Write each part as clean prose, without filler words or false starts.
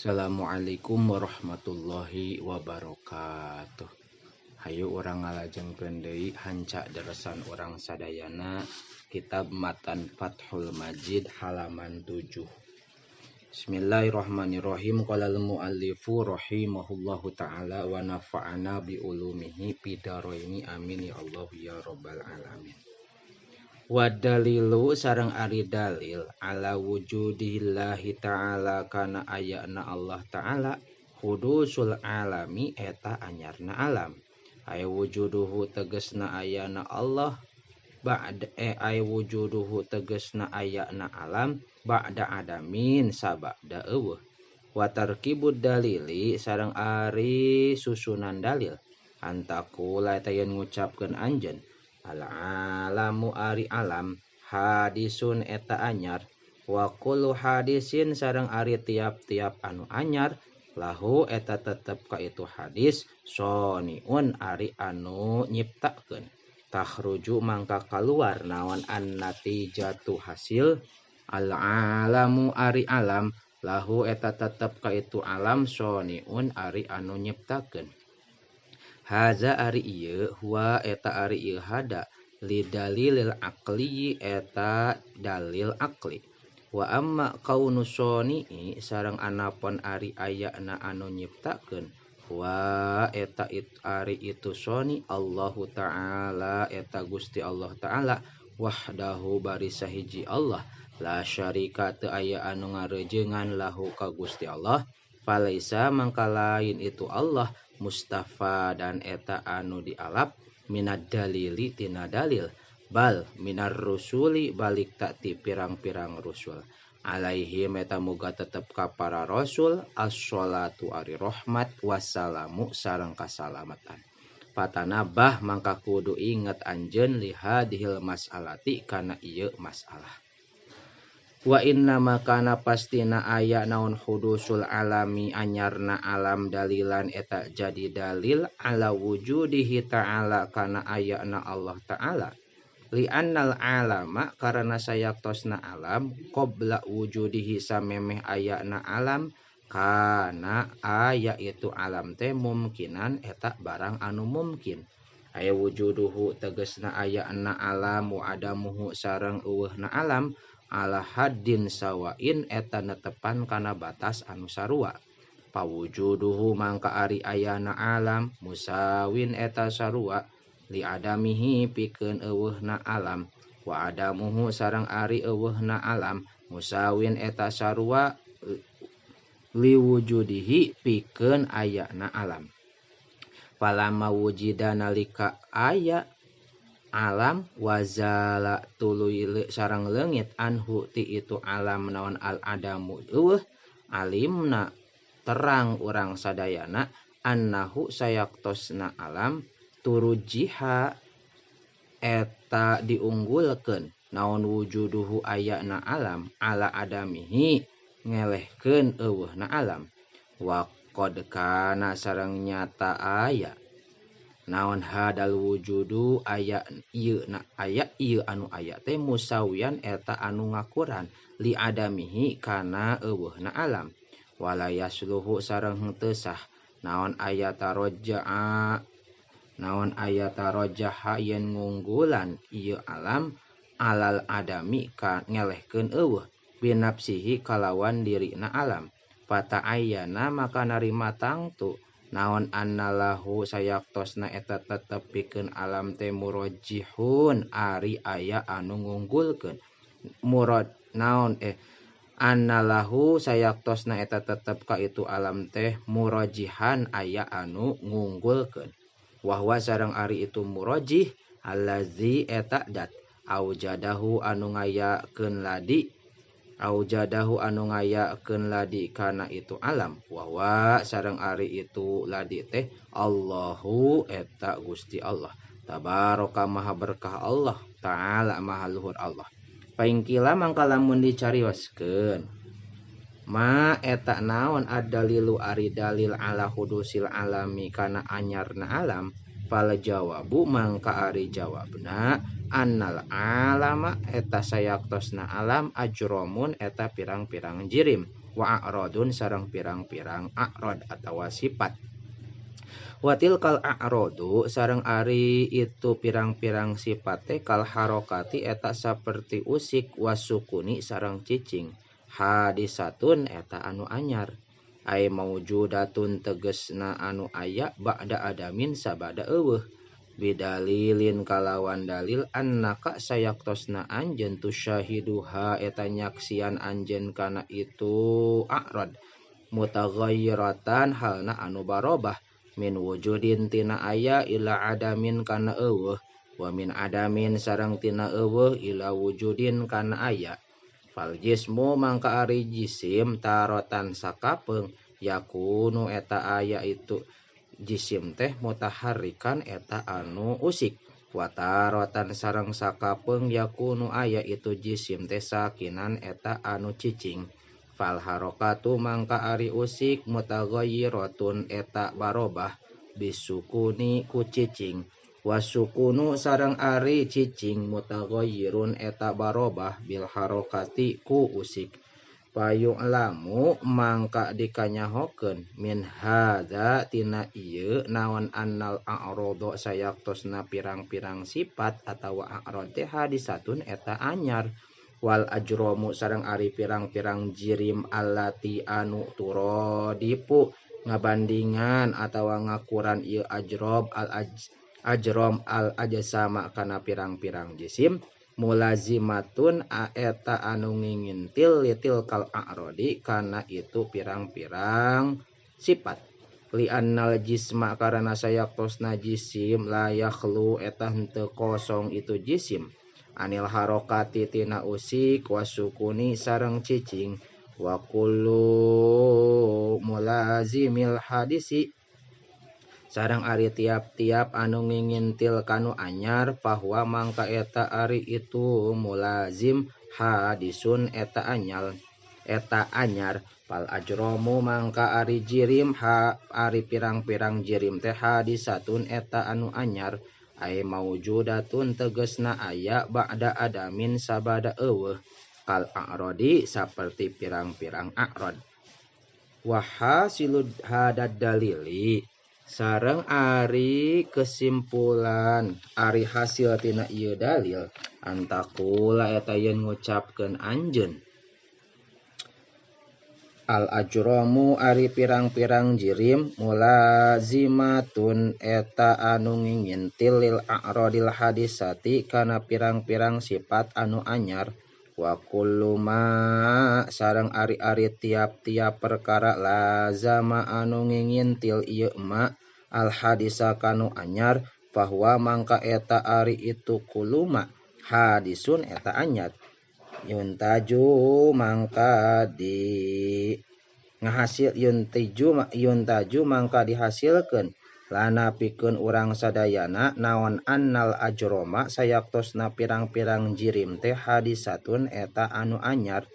Assalamualaikum warahmatullahi wabarakatuh. Hayu urang ngalajengkeun deui hanca deresan urang sadayana kitab Matan Fathul Majid halaman 7. Bismillahirrahmanirrahim. Qala al-muallifu rahimahullahu taala wa nafa'ana bi ulumihi bidaraini amin ya Allah ya rabbal alamin. Wa dalilu sareng ari dalil ala wujudillahi ta'ala kana ayana Allah ta'ala hudusul alami eta anyarna alam. Ay wujuduhu tegesna ayana Allah ba'da ay wujuduhu tegesna ayana alam ba'da adamin sabada eueuh. Wa tarkibud dalili sareng ari susunan dalil antakula eta yen ngucapkeun anjeun al alamu ari alam hadisun eta anyar wa kullu hadisin sareng ari tiap-tiap anu anyar lahu eta tetep ka itu hadis soniun ari anu nyiptakeun takhruju mangka kaluar naon annatijatu hasil al alamu ari alam lahu eta tetep ka itu alam soniun ari anu nyiptakeun. Haza ari ieu huwa eta ari ieu hada lidalilil aqli eta dalil aqli. Wa amma kaunu soni'i sareng anapon ari ayana anu nyiptakeun huwa eta ari itu soni Allahu ta'ala eta Gusti Allah ta'ala wahdahu bari sahiji Allah la syarika teu aya anu ngarejengan lahu ka Gusti Allah falaisa mangka lain itu Allah Mustafa dan eta anu dialap minad dalili tina dalil bal minar rusuli balik tak ti pirang-pirang rusul alaihim eta muga tetep ka para rasul as-sholatu ari rahmat wassalamu sareng kasalamatan. Patanabah mangka kudu inget anjeun lihadihil mas'alati kana ieu masalah. Wa inna makana pastina aya naon hudusul alami anyarna alam dalilan eta jadi dalil ala wujudihi ta'ala kana ayana Allah ta'ala li annal alama karena sayaktosna alam qabla wujudihi samemeh ayana alam kana aya itu alam teh mungkinan eta barang anu mungkin aya wujuduhu tegesna ayana alam wa adamuhu sareng eueuhna alam ala haddin sawain eta netepan kana batas anu sarua pawujuduhu mangka ari ayana alam musawin eta sarua li adamihi pikeun eueuhna alam wa adamuhu sareng ari eueuhna alam musawin eta sarua li wujudihi pikeun ayana alam. Falama wujida nalika aya alam wazala tuluy sareng leungit anhu ti itu alam naon al adamu eueuh alimna terang urang sadayana annahu sayaktosna alam turujiha eta diunggulkeun naon wujuduhu ayana alam ala adamihi ngelehkeun eueuhna alam wa qad kana sareng nyata aya naon hadal wujudu aya ieu na aya ieu anu aya teh musawian eta anu ngakuran li adamihi kana eueuhna alam wala yasluhu sareng henteu sah naon aya tarojaa naon aya tarojaha yen ngunggulan ieu alam alal adami ka ngelehkeun eueuh binafsihi kalawan dirina alam fata ayana maka narima tangtu naon annalahu sayaktosna eta tetep pikeun alam teh murajjihun ari aya anu ngunggulkeun murad naon annalahu sayaktosna eta tetep ka itu alam teh murajjihan aya anu ngunggulkeun wahwa sareng ari itu murajjih allazi eta dat aujadahu anu ngayakeun ladi aujadahu anu ngayakeun ladi kana itu alam wahwa sareng ari itu ladi teh Allahu eta Gusti Allah tabaraka maha berkah Allah ta'ala maha luhur Allah. Paingkila mangka lamun dicarioskeun ma eta naon ad-dalilu ari dalil ala hudusil alami kana anyarna alam fal jawabu mangka ari jawabna annal alama eta sayaktosna alam ajromun eta pirang-pirang jirim Wa a'radun sareng pirang-pirang a'rad atawa sifat. Wa tilkal a'radu sareng ari itu pirang-pirang sifat teh kal harokati eta saperti usik wasukuni sareng cicing. Hadisatun eta anu anyar. Ai maujudatun tegesna anu aya ba'da adamin sabada eueuh. Bidalilin kalawan dalil annaka sayaktosna anjeun tusyahiduha eta nyaksian anjeun kana itu a'rad mutaghayyiratan halna anu barobah min wujudin tina aya ila adamin kana eueuh wa min adamin sareng tina eueuh ila wujudin kana aya. Fal jismu mangka ari jisim tarotan sakapeung yakunu eta aya itu jisim teh mutaharrikan eta anu usik. Watarotan sareng sakapeung yakunu aya itu jisim teh sakinan eta anu cicing. Fal harokatu mangka ari usik mutaghayyiratun eta barobah bisukuni ku cicing. Wasukunu sareng ari cicing mutaghayyirun eta barobah bil harokati ku usik. Payu'lamu mangka dikanyahokeun min hadza tina ieu naon annal a'rada sayaktosna pirang-pirang sifat atawa a'rad teh hadisatun eta anyar. Wal ajromu sareng ari pirang-pirang jirim allati anu turadipu ngabandingan atawa ngakuran ieu ajrob al ajrom al ajsama kana pirang-pirang jisim mulazimatun eta anu ngingintil litil kal a'radi kana itu pirang-pirang sifat. Li annal jisma karana sayaktosna jisim la yakhlu eta henteu kosong itu jisim anil harokati tina usik wasukuni sareng cicing. Wa kullu mulazimil hadisi sareng ari tiap-tiap anu ngingintil kanu anyar bahwa mangka eta ari itu mulazim hadisun eta anyal eta anyar. Fal ajromu mangka ari jirim ha ari pirang-pirang jirim teh hadisatun eta anu anyar. Ai maujudatun tegesna aya ba'da adamin sabada eueuh kal a'radi saperti pirang-pirang a'rad. Wa hasilud hadad dalili sareng ari kesimpulan ari hasil tina ieu dalil antakula eta yen ngucapkeun anjeun al ajromu ari pirang-pirang jirim mulazimatun eta anu ngingintil lil a'radil hadisati kana pirang-pirang sifat anu anyar. Wa kullu ma sareng ari-ari tiap-tiap perkara lazama anu ngingintil ieu ma al hadisa kanu anyar bahwa mangka eta ari itu kuluma hadisun eta anyar. Yuntaju mangka di ngahasil yuntiju yuntaju mangka dihasilkeun lana pikeun urang sadayana naon annal ajroma sayaktosna pirang-pirang jirim teh hadisatun eta anu anyar.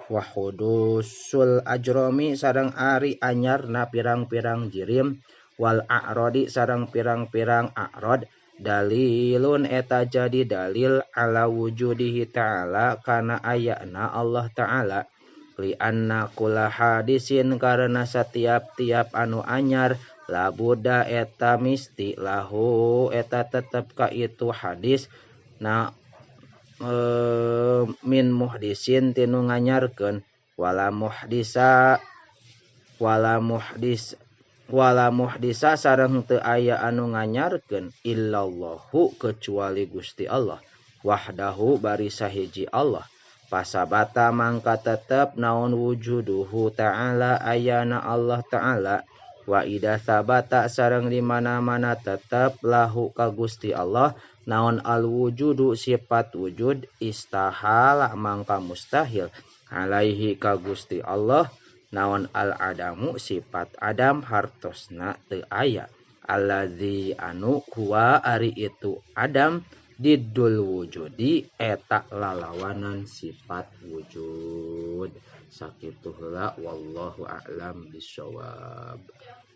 Wa hudusul ajromi sareng ari anyarna pirang-pirang jirim wal a'radi sareng pirang-pirang a'rad dalilun eta jadi dalil ala wujudihi ta'ala kana ayana Allah ta'ala. Li anna kula hadisin karena setiap-tiap anu anyar labuda eta misti lahu eta tetep ka itu hadis na min muhdisin tinu nganyarkeun wala muhdisa wala muhdis wala muhdisa sareng teu aya anu nganyarkeun illallahu kecuali Gusti Allah wahdahu bari sahiji Allah. Pasabata mangka tetep naon wujuduhu ta'ala ayana Allah ta'ala. Wa idza sabata sareng di mana-mana tetep lahu ka Gusti Allah naon al wujudu sifat wujud istahala mangka mustahil alaihi ka Gusti Allah naon al adamu sifat adam hartosna teu aya allazi anu huwa ari itu adam didul wujudi eta lalawanan sifat wujud. Sakitu heula wallahu a'lam bissawab.